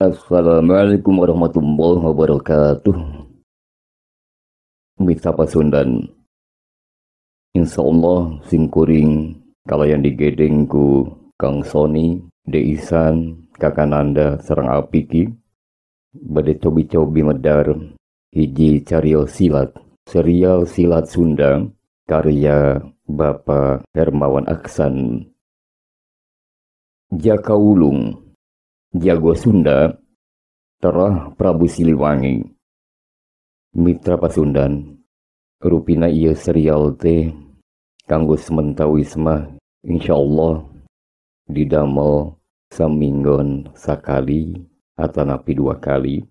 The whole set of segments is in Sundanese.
Assalamualaikum warahmatullahi wabarakatuh. Mitra Pasundan, insyaallah simkuring kalayan digedeng ku Kang Sony, Deisan, Kakananda sareng Apiki bade cobi-cobi medar hiji carios silat, serial silat Sunda karya Bapak Hermawan Aksan. Jaka Wulung, Jago Sunda, Terah Prabu Siliwangi. Mitra Pasundan, rupina ieu serial teh kanggo sementawis mah insyaallah didamel saminggon sakali atanapi dua kali,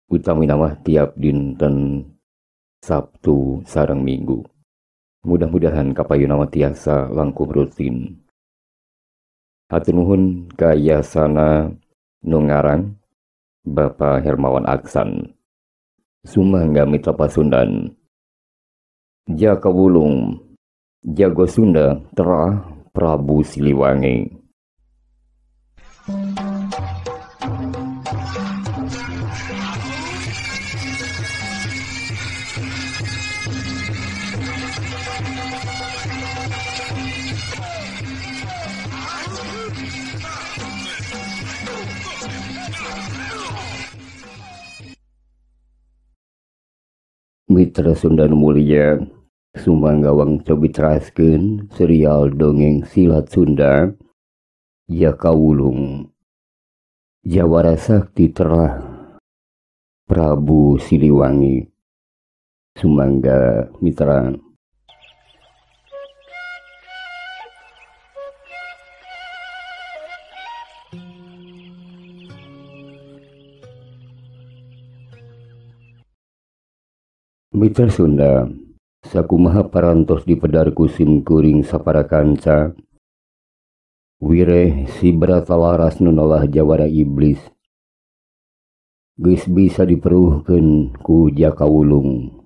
utamina mah tiap dinten Sabtu sareng Minggu. Mudah-mudahan kapayuna mah tiasa langkung rutin. Hatur nuhun ka yasana nu ngarang Bapak Hermawan Aksan. Sumangga Mitra Pasundan. Jaka Wulung, Jago Sunda, Terah Prabu Siliwangi. Mitra Sunda nu mulia, sumangga wang cobi teraskeun serial dongeng silat Sunda Jaka Wulung, Jawara Sakti Terah Prabu Siliwangi. Sumangga mitra. Mitra Sunda, sakumaha parantos dipedar ku simkuring sapara kanca, wireh si Bratalaras nu nolah jawara iblis geus bisa diperuhkeun ku Jaka Wulung.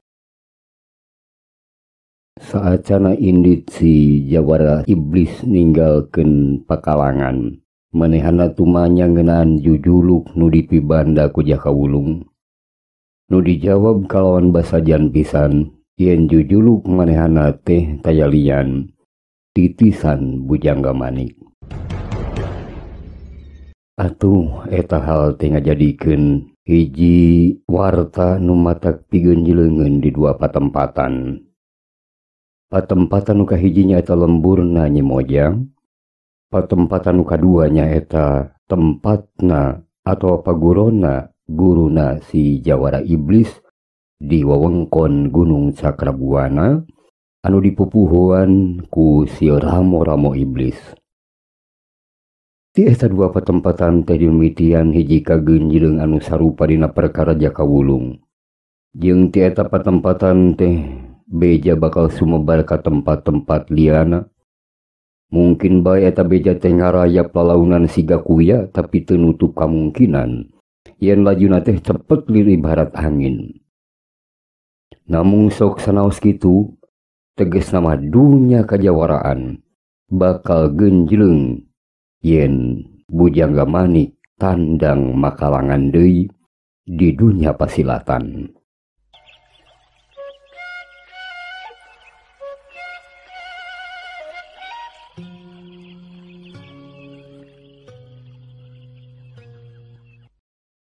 Saacana indit si jawara iblis ninggalkeun pakalangan, manehana tumanya ngeunaan jujuluk nu dipibanda ku Jaka Wulung. Nu dijawab kalawan basajan pisan yen jujuluk manehana teh tayalian titisan Bujangga Manik. Atuh eta hal teh ngajadikeun hiji warta nu matak pigeun jileungeun di dua patempatan. Patempatan nu kahiji nyaeta lemburna Nyi Mojang, patempatan nu kadua nyaeta tempatna atau pagurona guruna si jawara iblis di wewengkon Gunung Cakrabuana anu dipupuhuan ku si ramo-ramo iblis. Ti eta dua patempatan teh dimimitian hiji kagenjileung anu sarupa dina perkara Jaka Wulung. Jeung ti eta patempatan teh beja bakal sumebar ka tempat-tempat liana. Mungkin bae eta beja teh ngarayap lalaunan siga kuya, tapi teu nutup kamungkinan yen lajuna teh cepet lir ibarat angin. Namung sok sanaos kitu, teges nama dunya kajawaraan bakal genjleng yen Bujangga Manik tandang makalangan deui di dunya pasilatan.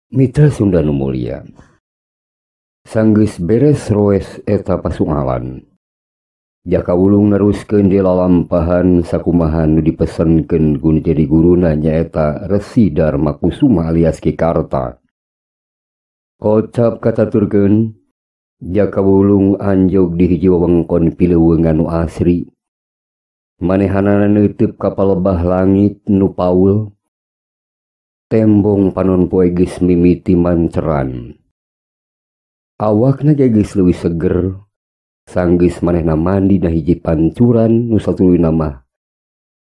Mitra Sunda nu mulia, sanggeus beres roes eta pasungalan, Jaka Wulung neruskeun di lalampahan sakumaha nu dipesenkeun ku jadi guruna nyaeta Resi Darma Kusuma alias Ki Karta. Kocap kataturkeun, Jaka Wulung anjog di hiji wewengkon pileuweungan nu asri. Manehanana neuteub ka palebah langit nu paul. Tembong panon poe geus mimiti manceran. Awakna ge geus leuwih seger, sanggeus manehna mandi na hiji pancuran nu satuluyna mah.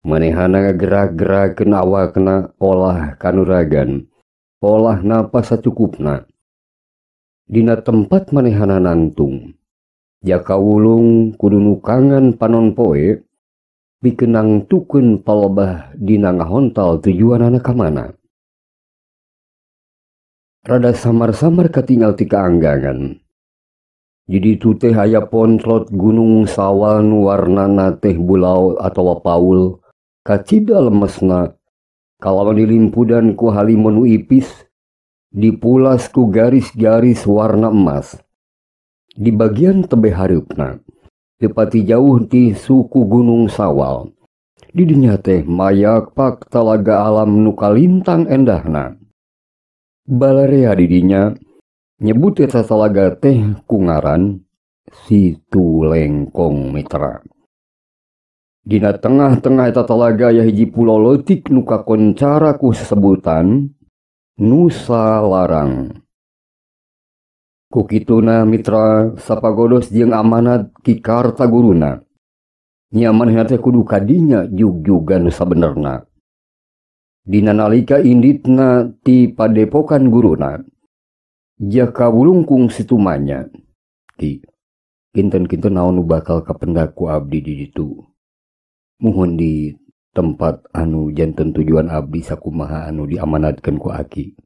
Manehana ngagerak-gerakeun awakna olah kanuragan, olah napas sacukupna. Dina tempat manehana nangtung, Jaka Wulung kudu nukangan panon poe pikeun nangtukeun palebah dina ngahontal tujuanana ka mana. Rada samar-samar katingal ti kaanggangan. Di ditu teh aya pontrot Gunung Sawal nu warnana teh bulau atawa paul, kacida lemesna kalawan dilimpudan ku halimon nu ipis, dipulas ku garis-garis warna emas. Di bagian tebeh hareupna, teu pati jauh ti suku Gunung Sawal. Di dinya teh mayak pak talaga alam nu kalintang endahna. Balarea di dinya nyebut eta talaga teh ku ngaran Situ Lengkong Mitra. Dina tengah-tengah eta talaga aya hiji pulau leutik nu kakoncara ku sesebutan Nusa Larang. Ku kituna Mitra sapagodos jeung amanat Ki Karta guruna. Nya manehna teh kudu kadinya jugjugan nu sabenerna. Dina nalika inditna ti padepokan guruna, Jaka Wulung kungsi tumanya. Ki, kinten-kinten naon nu bakal kapendak ku abdi di ditu. Muhun di tempat anu janten tujuan abdi sakumaha anu diamanatkeun ku aki.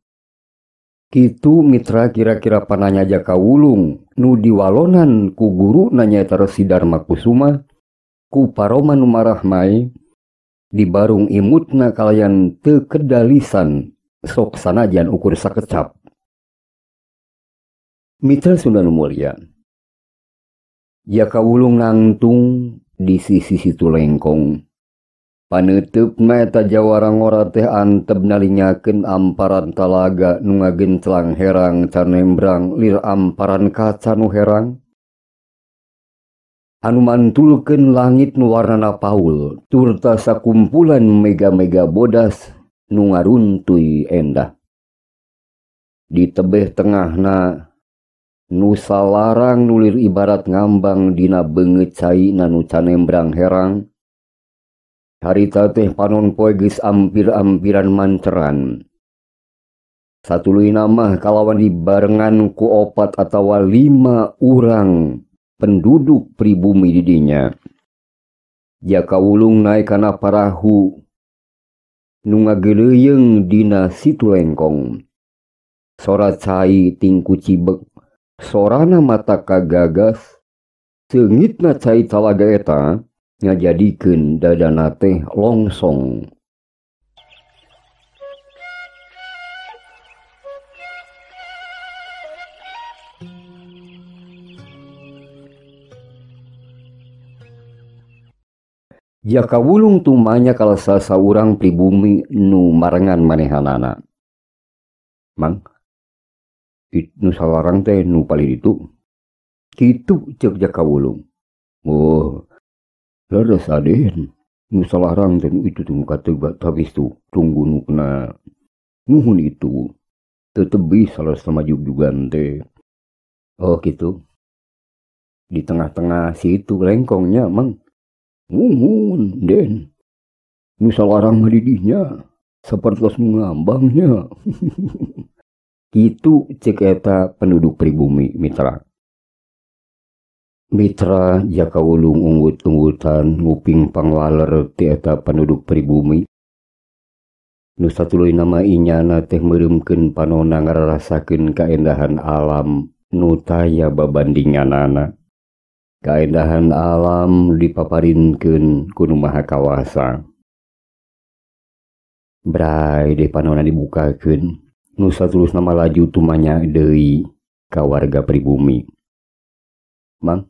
Kitu Mitra kira-kira pananya Jaka Wulung nu diwalonan ku guru nyaeta Resi Darma Kusuma ku paroma nu marahmai dibarung imutna kalayan teu kedalisan sok sanajan ukur sakecap. Mitra Sunda nu mulia, Jaka Wulung nangtung di sisi Situ Lengkong. Paneuteup eta jawara ngora teh antep nalinyakeun amparan talaga nu ngagenclang herang canembrang lir amparan kaca nu herang. Anu mantulkeun langit nu warnana paul turta sakumpulan mega-mega bodas nu ngaruntuy endah. Di tebeh tengahna Nusa Larang nulir ibarat ngambang dina beungeut cai nu canembrang herang. Harita teh panon poe geus ampir-ampiran manceran. Satuluyna mah kalawan dibarengan ku 4 atawa 5 urang penduduk pribumi di dinya. Jaka Wulung naek kana parahu nu ngageleuyeung dina Situ Lengkong. Sora cai tingku cibek, sorana mata kagagas, seungitna cai talaga eta ngajadikeun dadana teh longsong. Jaka Wulung tumanya kala sasaurang pribumi nu marengan manehanana. Mang, nu salarang teh nu palih ditu. Kitu ceuk Jaka Wulung. Oh, leres aden, nu salarang teh nu itu tuh kateu tabis tuh tunggu nu kena nuhun itu. Teu tebih salah sama jugjugan teh. Oh kitu. Di tengah-tengah situ lengkongnya, Mang. Muhun, Den. Nu salarang mah di dinya, sapertos nu ngambangnya. Kitu ceuk eta penduduk pribumi Mitra. Mitra Jaka Wulung unggut-unggutan nguping pangwaler ti eta penduduk pribumi. Nu satuluyna mah inyana teh meureumkeun panona ngararasakeun kaendahan alam nu taya babandinganana. Kaendahan alam dipaparinkeun ku Nu Maha Kawasa. Bray deh panona dibukakeun, nu satulusna mah laju tumanya deui ka warga pribumi. Mang,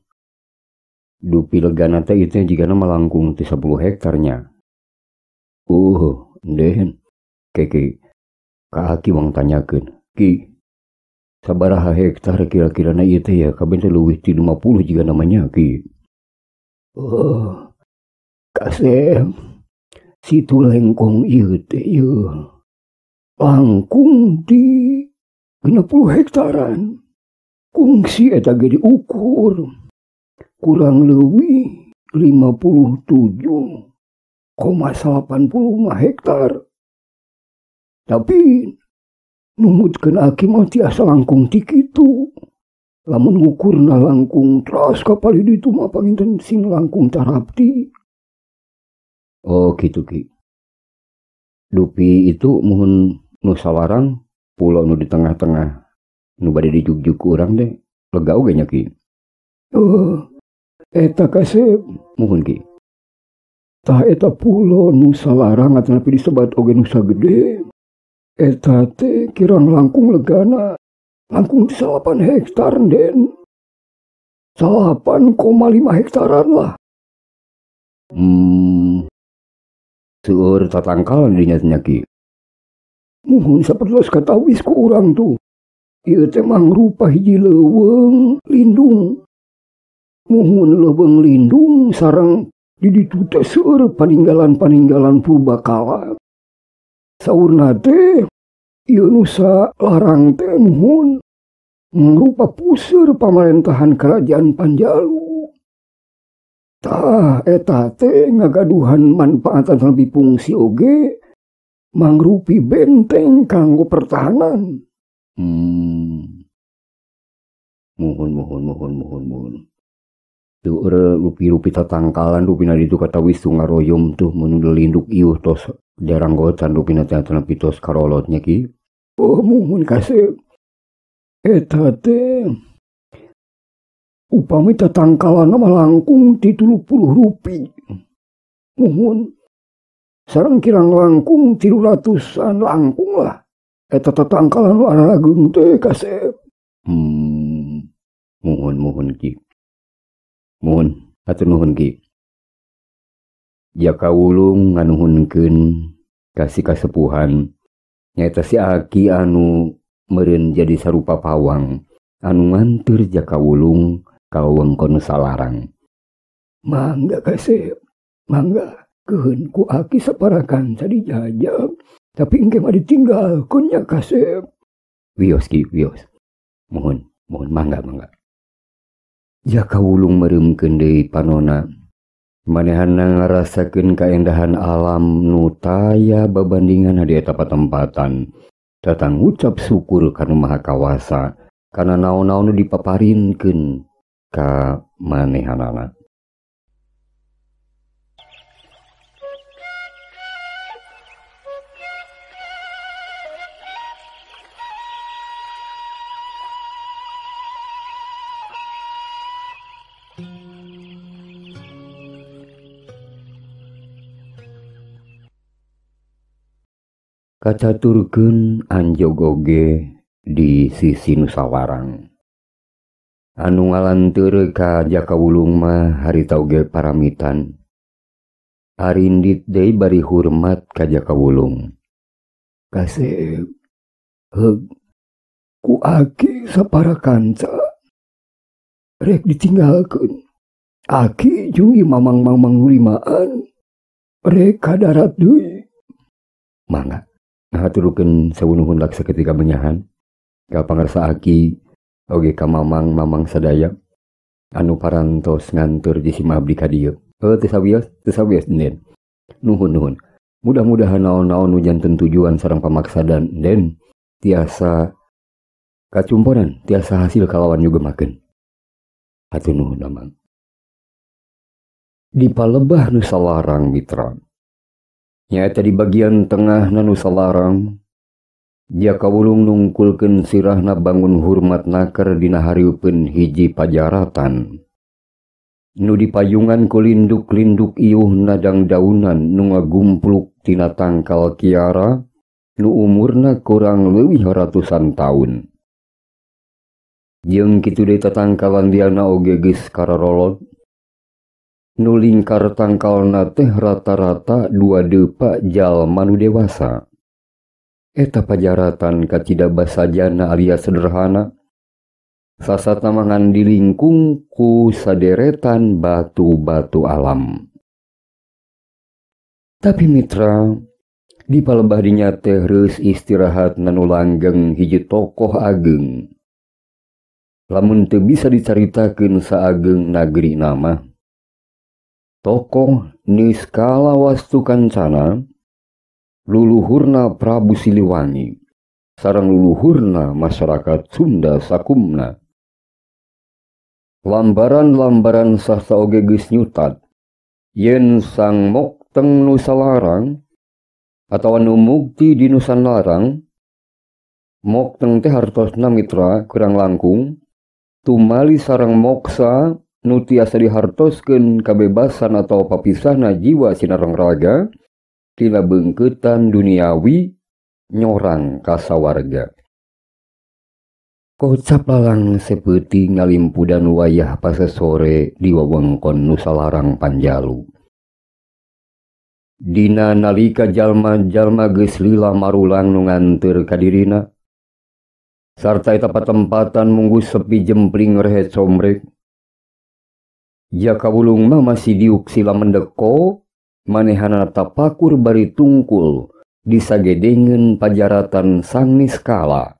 dupi legana teh ieu jigana mah langkung ti 10 hektarnya. Den, keke ka aki wang tanyakeun, Ki, sabaraha hektar kira-kira na ieu teh ya, kabeh teh leuwih ti 50 jiga namanya Ki. Oh, kasem Situ Lengkong ieu teh ieu langkung ti 60 hektaran. Kungsi eta ge diukur kurang leuwih 57,85 hektar. Tapi numutkeun aki mah tiasa langkung ti kitu. Lamun ngukurna langkung teras ka palih ditu mah panginten sing langkung tarapti. Oh kitu Ki. Dupi itu muhun nu salarang Pulau nu di tengah-tengah nu bade dijugjug ku urang teh lega oge nya Ki. Oh, eta kasep muhun Ki. Tah eta pulo Nusa Larang atanapi disebat oge Nusa Gede. Eta teh kirang langkung legana langkung di 8 hektar den. 8,5 hektaran lah. Seueur tatangkalan dinya nya Ki. Muhun sapertos katawis ku urang tuh. Ieu teh mangrupa hiji leuweung lindung. Muhun leuweung lindung sareng di ditu teh seueur paninggalan-paninggalan purbakala. Saurna teh ieu Nusa Larang teh muhun mangrupa puseur pamarentahan kerajaan Panjalu. Tah eta teh ngagaduhan manfaatan lebih fungsi oge mangrupi benteng kanggo pertahanan. Muhun muhun muhun muhun muhun. Tuh rupi-rupi tatangkalan rupina ditu katawis tuh ngaroyom tuh mun linduk iuh tos jaranggotan rupina teh atanapi tos karolotnya Ki. Oh muhun kasep. Eta teh upami tatangkalanna mah langkung ti 30 rupi. Muhun sareng kirang langkung 300-an langkung lah. Eta tatangkalan nu ararageung teh kasep. Muhun muhun Ki. Muhun, hatur nuhun Ki. Jaka Wulung nganuhunkeun ka si kasepuhan nyaeta si Aki anu meureun jadi sarupa pawang anu nganteur Jaka Wulung ka wewengkon Nusa Larang. Mangga kasep, mangga keuheun ku Aki saparakan tadi jajab, tapi engke mah ditinggalkeun nya kasep. Wios Ki, wios. Muhun, muhun mangga mangga. Jaka Wulung meureumkeun deui panona. Manehana ngarasakeun kaendahan alam nu taya babandingan di eta patempatan. Datang ngucap syukur ka Nu Maha Kawasa kana naon-naon nu dipaparinkeun ka manehanana. Kacaturkeun anjog oge di sisi Nusa Larang. Anu ngalanteur ka Jaka Wulung mah harita oge paramitan. Arindit deui bari hormat ka Jaka Wulung. Kasep, heug ku Aki sapara kanca rek ditinggalkeun. Aki jeung mamang-mamang nu limaan rek ka darat deui. Mangga. Ngahaturkeun sawunuhun laksa ketika benyahan ka pangarsa Aki oge ka mamang-mamang sadaya anu parantos nganteur di simah abdi ka dieu. Heuh teu sawios, teu sawios den. Nuhun nuhun. Mudah-mudahan naon-naon nu janten tujuan sareng pamaksadan den tiasa kacumponan, tiasa hasil kalawan nyugemakeun. Hatur nuhun mamang. Di palebah Nusa Larang mitra. Nyaeta di bagian tengah na Nusa Larang, Jaka Wulung nungkulkeun sirahna bangun hurmat naker dina hareupeun hiji pajaratan. Nu dipayungan ku linduk-linduk iuh nadang daunan nu ngagumpluk tina tangkal kiara nu umurna kurang leuwih ratusan taun. Jeung kitu deui tatangkalan liana oge geus kararolot. Nu lingkar tangkalna teh rata-rata 2 depa jalma nu dewasa. Eta pajaratan kacida basajana alias sederhana. Sasatna mah ngan dilingkung ku saderetan batu-batu alam. Tapi mitra, di palebah dinya teh reus istirahat nu langgeng hiji tokoh ageng. Lamun teu bisa dicaritakeun saageng nagri nama. Tokoh niskala wastu kancana luluhurna Prabu Siliwangi sareng luluhurna masyarakat Sunda sakumna. Lambaran-lambaran sastra oge geus nyutat yen sang mokteng Nusa Larang atawa nu mukti di Nusa Larang Mokteng teh hartosna mitra kurang langkung tumali sareng moksa nu tiasa dihartoskeun kabebasan atawa papisahna jiwa sinareng raga tina beungkeutan duniawi nyorang ka sawarga. Kocap lalang sepeuting ngalimpudan wayah pasesore di wewengkon Nusalarang Panjalu. Dina nalika jalma-jalma geus lila marulang nu nganteur ka dirina sarta eta patempatan munggu sepi jempling rehet somrek. Jaka Wulung mah masih diuk sila mendeko, manehana tapakur bari tungkul disagedengeun pajaratan Sang Niskala.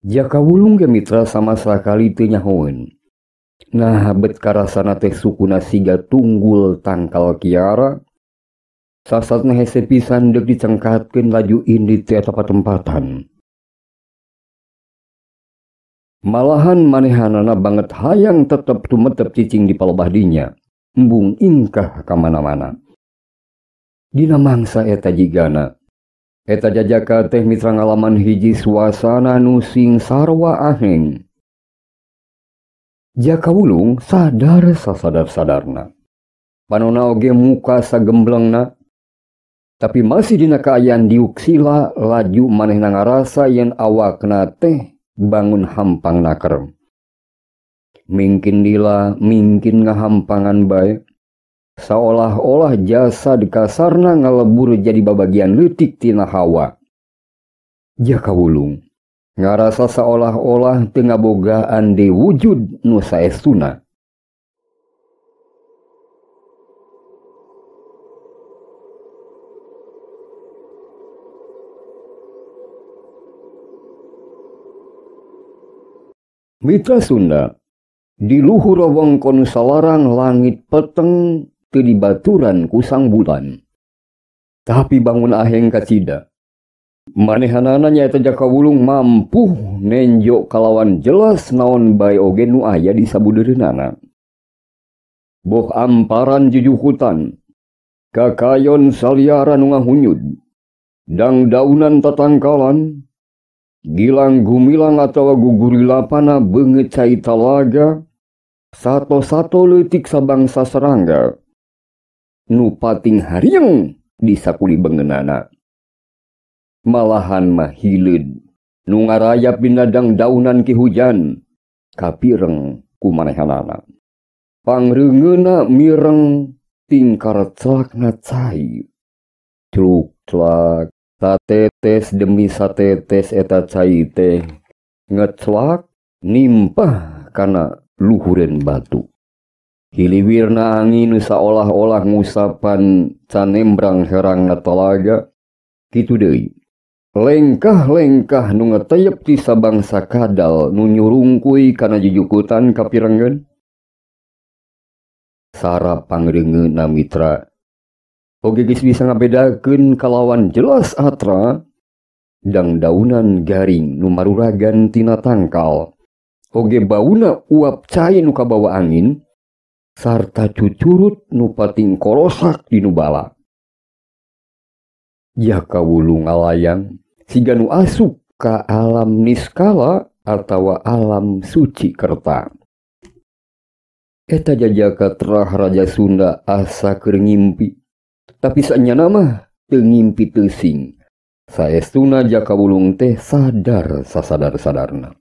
Jaka Wulung ge mitra sama sakali teu nyahoeun. Nah bet karasana teh sukuna siga tunggul tangkal kiara. Sasatna hese pisan deuk dicengkatkeun laju indit ti eta patempatan. Malahan manehanana banget hayang tetep tumetep cicing di palebah dinya, embung ingkah ka mana-mana. Dina mangsa eta jigana, eta jajaka teh mitra ngalaman hiji suasana nu sing sarwa aheng. Jaka Wulung sadar sasadar-sadarna. Panona oge muka sagemblengna, tapi masih dina kaayaan diuk sila laju manehna ngarasa yen awakna teh bangun hampang naker. Mingkin lila, mingkin ngahampangan bae. Saolah-olah jasa dikasarna ngalebur jadi babagian leutik tina hawa. Jaka Wulung ngarasa saolah-olah teu ngabogaan deui wujud nu saestuna. Mitra Sunda, di luhur wewengkon Salarang langit peteng teu dibaturan ku sang bulan. Tapi bangun aheng kacida. Manehanana nyaeta Jaka Wulung mampu nenjo kalawan jelas naon bae oge nu aya di sabudeureunana. Boh amparan jujuhutan, kakayon saliara nu ngahunyud, dangdaunan tatangkalan, gilang gumilang atawa gugurilapana beungeut cai talaga, sato-sato leutik sabangsa serangga, nu pating harieng di sakuli beungeunana. Malahan mah hileud nu ngarayap dina dangdaunan ki hujan, kapireng ku manehanana. Pangreungeuna mireng tingkar celakna cai. Truk-tlak satetes demi satetes eta cai teh ngeclak nimpah kana luhureun batu. Hiliwirna angin nu saolah-olah ngusapan canembrang herangna talaga, kitu deui. Lengkah-lengkah nu ngeteyep ti sabangsa kadal nu nyurungkuy kana jujukutan kapirengeun. Sara pangreungeuna mitra oge geus bisa ngabedakeun kalawan jelas atra dangdaunan garing nu maruragan tina tangkal, oge bauna uap cai nu kabawa angin sarta cucurut nu pating korosak di nu bala. Jaka Wulung ngalayang siga nu asup ka alam niskala atawa alam suci kerta. Eta jajaka terah Raja Sunda asa keur ngimpi, tapi sanyana mah teu ngimpi teuing. Saestuna Jaka Wulung teh sadar sasadar-sadarna.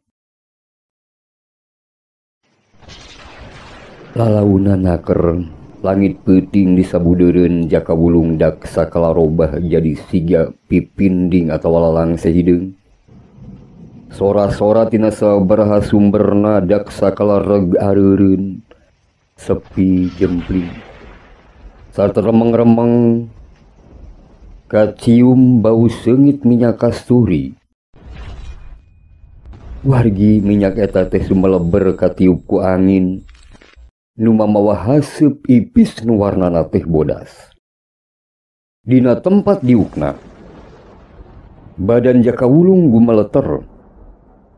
Lalauna naker, langit peuting di sabudeureun Jaka Wulung dak sakalarobah jadi siga pipinding atawa lalangse hideung. Sora-sora tina sabaraha sumberna dak sakalareg areureun, sepi jempling. Sarta remeng-remeng kacium bau seungit minyak kasturi. Wargi minyak eta teh sumeleber katiup ku angin nu mamawa haseup ipis nu warnana teh bodas. Dina tempat diukna, badan Jaka Wulung gumeleter.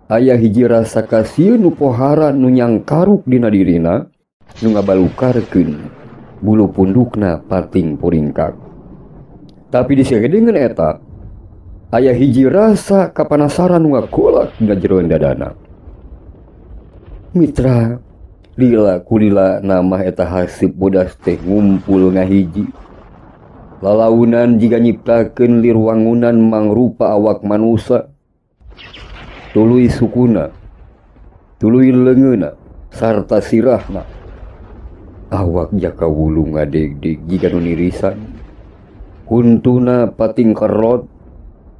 Aya hiji rasa kasieun nu pohara nu nyangkaruk dina dirina, nu ngabalukarkeun bulu pundukna pating puringkak. Tapi disagedengeun eta, Aya hiji rasa kapanasaran nu ngagolak dina jeroan dadana. Mitra lila kulila nama eta haseup bodas teh ngumpul ngahiji. Lalaunan jiga nyiptakeun lir wangunan mangrupa awak manusa. Tuluy sukuna, tuluy leungeuna, sarta sirahna. Awak Jaka Wulung ngadegdeg jiga nu nirisan. Huntuna pating kerot,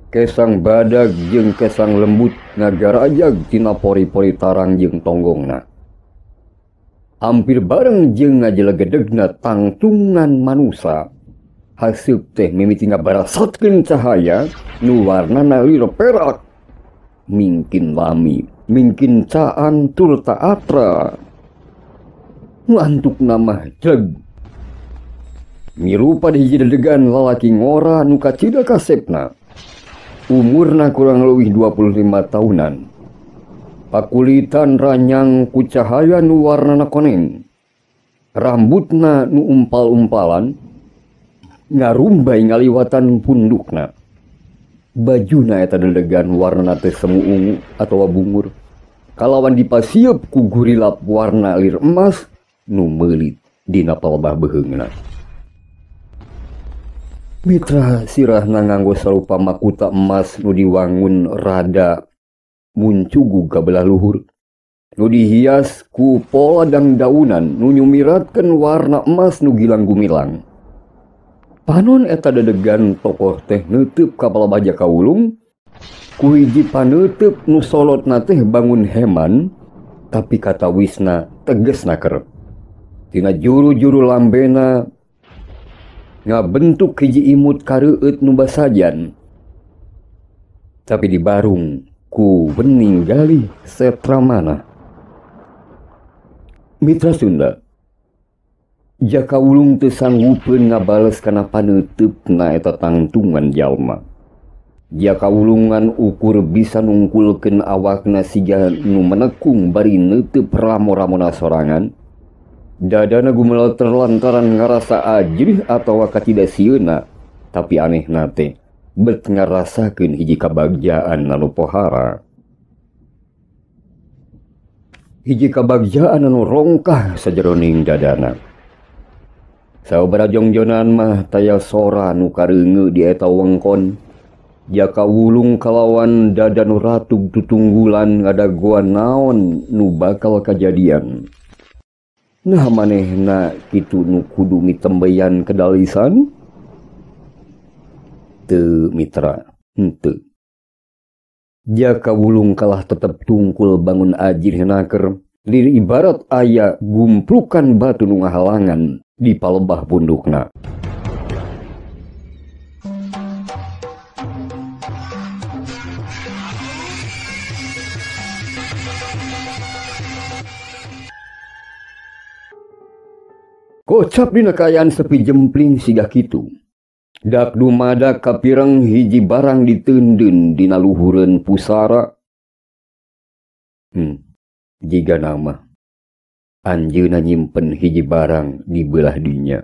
kesang badag jeung kesang lembut ngagarajag tina pori-pori tarang jeung tonggongna. Hampir bareng jeung ngajelegedegna tangtungan manusa. Haseup teh mimiti ngabarasatkeun cahaya nu warnana lir perak. Mingkin lami, mingkin caan tur taatra. Ngantuk nama jleg. Mirupa di hiji dedegan lalaki ngora nu kacida kasepna. Umurna kurang leuwih 25 tahunan. Pakulitan ranyang ku cahaya nu warnana koneng. Rambutna nu umpal-umpalan ngarumbai ngaliwatan pundukna. Bajuna eta dedegan warnana teh semu ungu atawa bungur. Kalawan dipasieup ku gurilap warna lir emas nu meulit dina palebah beuheungna. Mitra sirahna nganggo sarupa makuta emas nu diwangun rada muncugug ka belah luhur. Nu dihias ku pola dangdaunan nu nyumiratkeun warna emas nu gilang gumilang. Panon eta dedegan tokoh teh neuteub ka palebah Jaka Wulung, ku hiji paneuteub nu solotna teh bangun heman, tapi katawisna tegesna kerep. Tina juru-juru lambena ngabentuk hiji imut kareueut nu basajan, tapi dibarung ku wening galih setramana. Mitra Sunda, Jaka Wulung teu sanggupeun ngabales kana paneuteupna eta tangtungan jalma. Jaka Wulungan ukur bisa nungkulkeun awakna siga nu menekung bari neuteub ramo-ramona sorangan. Dadana gumeleter lantaran ngarasa ajrih atawa katidasieuna, tapi anehna teh bet ngarasakeun hiji kabagjaan anu pohara. Hiji kabagjaan anu rongkah sajeroning dadana. Sabaraha jongjonan mah taya sora nu kareungeu di eta wengkon. Jaka Wulung kalawan dada nu ratug tutunggulan ngadagoan naon nu bakal kajadian. Nah manehna kitu nu kudu mitembeyan kedalisan? Teu mitra, henteu. Jaka Wulung kalah tetep tungkul bangun ajir naker, lir ibarat aya gumplukan batu nu ngahalangan di palebah pundukna. Kocap dina kaayaan sepi jempling siga kitu. Dak dumadak kapireng hiji barang diteundeun dina luhureun pusara. Jiga nama anjeunna nyimpen hiji barang di beulah dinya.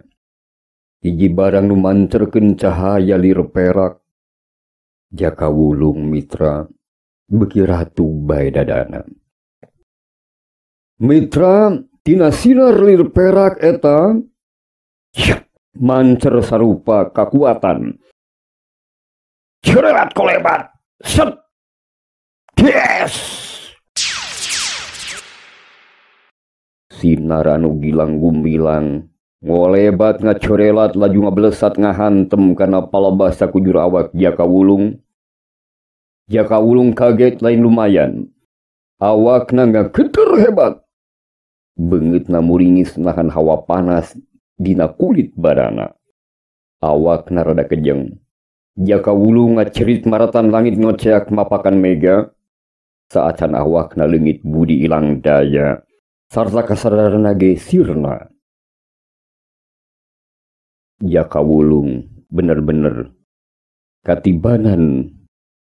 Hiji barang nu mancerkeun cahaya lir perak. Jaka Wulung mitra beuki ratu bae dadana. Mitra tina sinar lir perak eta mancer sarupa kakuatan. Cerelat kolebat set yes. Sinar anu gilang gumilang ngolebat ngacorelat laju ngablesat ngahantem kana palebah sakujur awak Jaka Wulung. Jaka Wulung kaget lain lumayan. Awakna ngageter hebat. Beungeutna muringis nahan hawa panas dina kulit badana. Awakna rada kejeng. Jaka Wulung ngacerit maratan langit ngoceak mapakan mega. Saacan awakna leungit budi ilang daya sarta kasadaran ge sirna. Jaka Wulung bener-bener katibanan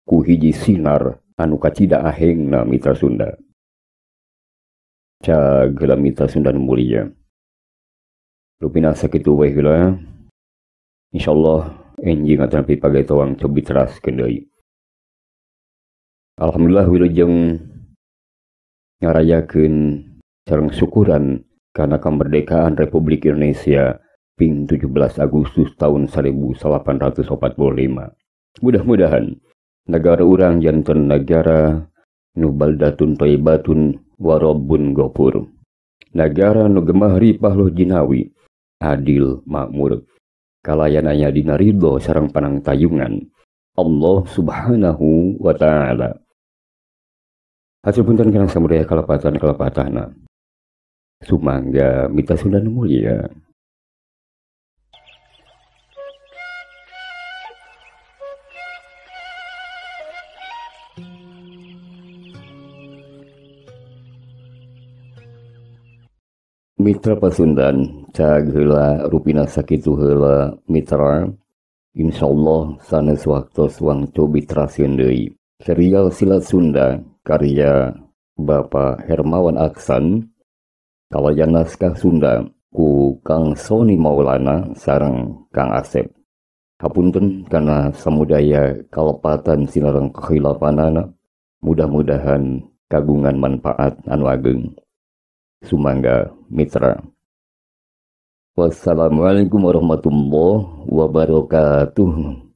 ku hiji sinar anu kacida ahengna mitra Sunda. Cagela mitra Sunda nu mulia. Rupina sakitu wae heula. Insyaallah enjing atanapi pagaitowang cobi teraskeun deui. Alhamdulillah wilujeng ngarayakeun sareng syukuran kana kemerdekaan Republik Indonesia ping 17 Agustus tahun 1845. Mudah-mudahan negara urang janten negara nu baldatun thayyibatun wa rabbun ghafur. Negara nu gemah ripah loh jinawi, adil makmur. Kalayananya dina ridho sareng panangtayungan Allah Subhanahu wa ta'ala. Hasil punten kana samudaya kalepatan kalepatana. Sumangga mita Sunda nu mulia. Mitra Pasundan cag heula rupina sakitu heula mitra. Insyaallah sanes waktos wangtu bitraseun deui. Serial Silat Sunda karya Bapak Hermawan Aksan kalayan naskah Sunda ku Kang Soni Maulana sareng Kang Asep. Hapunten kana samudaya kalepatan sinareng kehilapanana, mudah-mudahan kagungan manfaat anu ageng. Sumangga mitra. Wassalamualaikum warahmatullahi wabarakatuh.